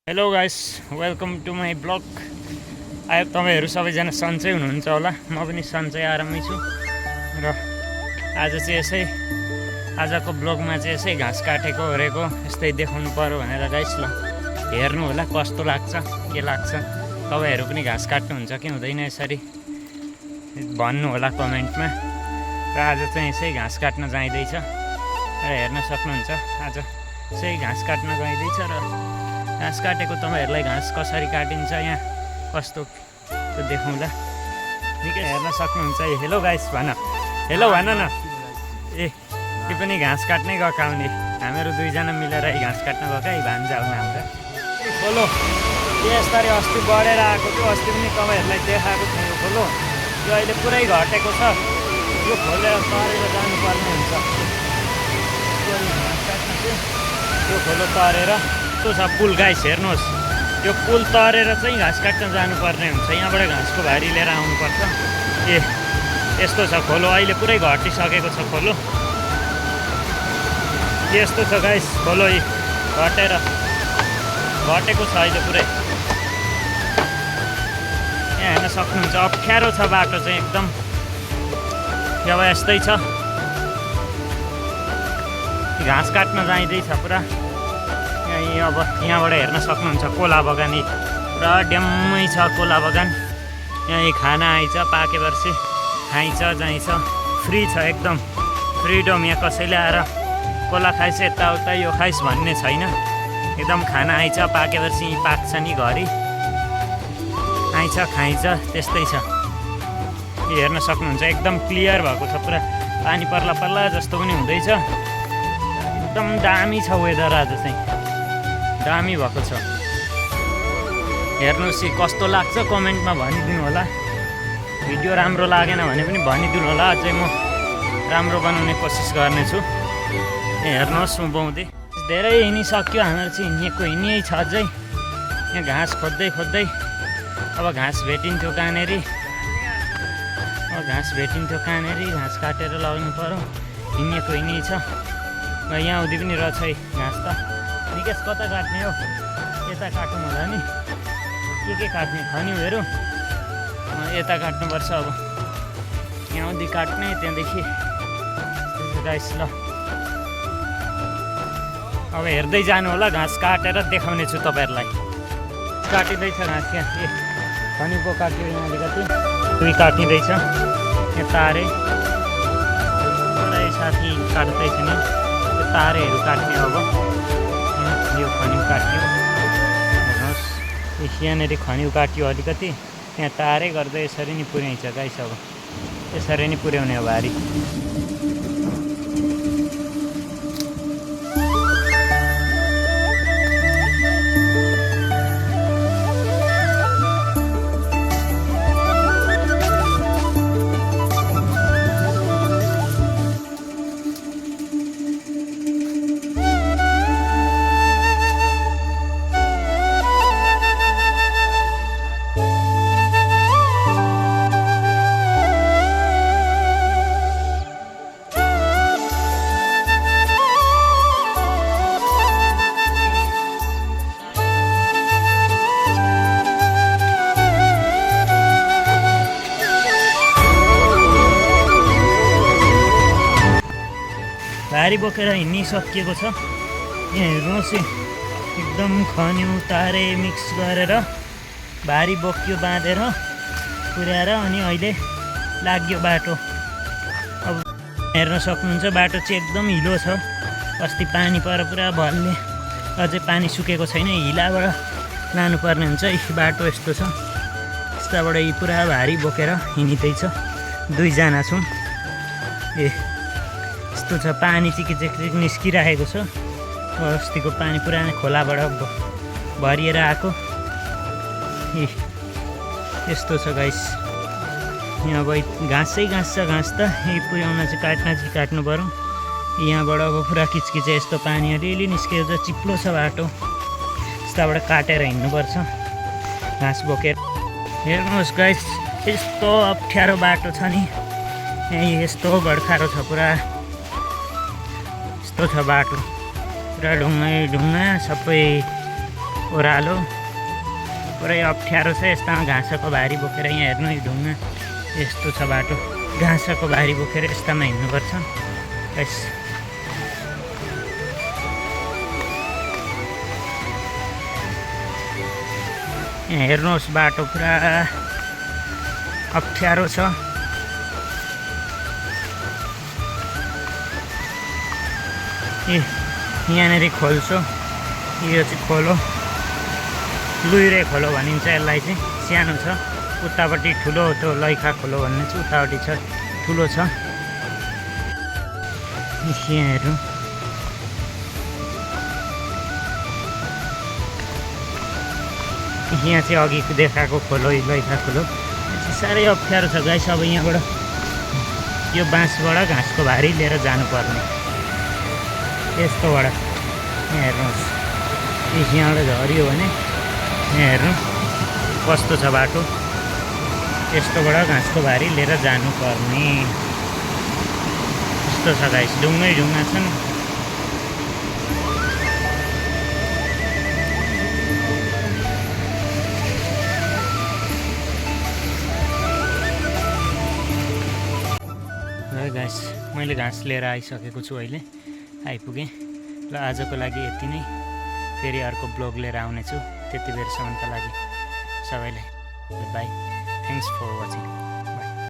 Hello guys, welcome to my blog. आयो तपाईँहरू सबैजना सन्चै हुनुहुन्छ होला। म पनि सन्चै आरामै छु र आज चाहिँ यसै आजको ब्लगमा चाहिँ यसै घाँस काटेको ओरेको यस्तै देखाउनु पर्यो भनेर गाइस ल हेर्नु होला कस्तो लाग्छ के लाग्छ। तपाईँहरू पनि घाँस काट्नुहुन्छ कि हुँदैन यसरी भन्नु होला कमेन्टमा। र आज चाहिँ यसै घाँस काट्न जाँदैछ र हेर्न सक्नुहुन्छ आज यसै घाँस काट्न गइँदैछ र घाँस काटेको तपाईँहरूलाई घाँस कसरी काटिन्छ यहाँ कस्तो त्यो देखाउँला निकै हेर्न सक्नुहुन्छ। हेलो गाइस भन, हेलो भन न। ए त्यो पनि घाँस काट्नै गएको आउने हामीहरू दुईजना मिलेर घाँस काट्न गएको है भान्जा हुन् हाम्रा। खोलो यसरी अस्ति बढेर आएको थियो, अस्ति पनि तपाईँहरूलाई देखाएको थियो यो खोलो। यो अहिले पुरै घटेको छ, यो खोलेर तरेर जानुपर्ने हुन्छ। घाँस काट्न चाहिँ यो खोलो तरेर छ पुल गाइस हेर्नुहोस्, यो पुल तरेर चाहिँ घाँस काट्न जानुपर्ने हुन्छ। यहाँबाट घाँसको भारी लिएर आउनुपर्छ। ए यस्तो छ खोलो, अहिले पुरै घटिसकेको छ खोलो। यस्तो छ गाइस खोलो, घटेको छ अहिले पुरै। यहाँ हेर्न सक्नुहुन्छ अप्ठ्यारो छ बाटो चाहिँ एकदम। अब यस्तै छ, घाँस काट्न जाँदैछ पुरा। अब यहाँबाट हेर्न सक्नुहुन्छ कोला बगानी पुरा ड्याम्मै छ कोला बगान। यहाँ खाना आइछ पाकेपछि खाइन्छ जाइन्छ, फ्री छ एकदम फ्रिडम। यहाँ कसैले आएर कोला खाइस् यताउता यो खाइस् भन्ने छैन, एकदम खाना आइछ पाकेपछि पाक्छ नि घरि आइछ खाइन्छ त्यस्तै छ। हेर्न सक्नुहुन्छ एकदम क्लियर भएको छ पुरा, पानी पर्ला पर्ला जस्तो पनि हुँदैछ। एकदम दामी छ वेदर आज चाहिँ, दामी भएको छ। हेर्नुहोस् कस्तो लाग्छ कमेन्टमा भनिदिनु होला। भिडियो राम्रो लागेन भने पनि भनिदिनु होला, अझै म राम्रो बनाउने कोसिस गर्नेछु। हेर्नुहोस् उँभौँदै धेरै हिँडिसक्यो हामीहरू चाहिँ, हिँडियै छ अझै। यहाँ घाँस खोज्दै खोज्दै अब घाँस भेटिन्थ्यो कहाँनेरि, घाँस काटेर लगाउनु पर्यो। हिँडियै छ र यहाँ आउँदै पनि रहेछ है घाँस त। निकेश कता काट्ने हो? यता काट्नु होला नि, के काट्ने खनिउहरू यता काट्नुपर्छ। अब यहाँ आउँदै काट्ने त्यहाँदेखि गाइस ल अब हेर्दै जानु होला। घाँस काटेर देखाउने छु तपाईँहरूलाई। काटिँदैछ घाँस यहाँ, ए खनिको काट्यो यहाँ अलिकति, दुई काटिँदैछ यहाँ तारे। पुरै साथी काट्दैछ नि, त्यो तारेहरू काट्ने। अब यो खनिउ काट्यो हेर्नुहोस्, यहाँनिर खनिउ काट्यो अलिकति, त्यहाँ तारै गर्दै यसरी नै पुर्याइन्छ गाइस। अब यसरी नै पुर्याउने हो भारी। भारी बोकेर हिँडिसकिएको छ। यहाँ हेर्नुहोस् एकदम खनिउ तारे मिक्स गरेर भारी बोक्यो बाँधेर पुर्याएर, अनि अहिले लाग्यो बाटो। अब हेर्न सक्नुहुन्छ बाटो चाहिँ एकदम हिलो छ। अस्ति पानी पर पुरा भल्ले, अझै पानी सुकेको छैन, हिलाबाट लानुपर्ने हुन्छ। बाटो यस्तो छ, यस्ताबाट पुरा भारी बोकेर हिँड्दैछ। दुईजना छौँ। ए यस्तो छ, पानी चिकिचिक निस्किरहेको छ। अस्तिको पानी पुरा खोलाबाट भरिएर आएको। ए यस्तो छ गाइस। यहाँ अब घाँस छ, घाँस त यही पुर्याउन चाहिँ काट्नु पर्यो। यहाँबाट अब पुरा किचकिच यस्तो पानी अलिअलि निस्केको छ, चिप्लो छ बाटो। यस्ताबाट काटेर हिँड्नुपर्छ घाँस बोकेर। हेर्नुहोस् गाइस यस्तो अप्ठ्यारो बाटो छ नि, यही यस्तो गड्खारो छ पुरा। यस्तो छ बाटो पुरा ढुङ्गा सबै ओह्रालो पुरै अप्ठ्यारो छ। यस्तामा घाँसको भारी बोकेर यहाँ हेर्नु यो ढुङ्गा यस्तो छ बाटो। घाँसको भारी बोकेर यस्तामा हिँड्नुपर्छ। गाइस यहाँ हेर्नुहोस् बाटो पुरा अप्ठ्यारो छ। यहाँनिर खोल्छो यो चाहिँ खोलो लुइरे खोलो भनिन्छ यसलाई चाहिँ। सानो छ उतापट्टि ठुलो त्यो लैखा खोलो भन्ने चाहिँ उतापट्टि छ ठुलो छ। यहाँ हेर्नु यहाँ चाहिँ अघि देखाएको खोलो लैखा खोलो साह्रै अप्ठ्यारो छ गाइस। अब यहाँबाट यो बाँसबाट घाँसको भारी लिएर जानुपर्ने यस्तोबाट। यहाँ हेर्नुहोस् यहाँबाट झऱ्यो भने यहाँ हेर्नु कस्तो छ बाटो। यस्तोबाट घाँसको भारी लिएर जानुपर्ने यस्तो छ गाइस। ढुङ्गै ढुङ्गा छन्। गाइस मैले घाँस लिएर आइसकेको छु अहिले आइपुगेँ। ल आजको लागि यति नै। फेरि अर्को ब्लग लिएर आउनेछु। त्यति बेरसम्मका लागि सबैलाई बाई। Thanks for watching.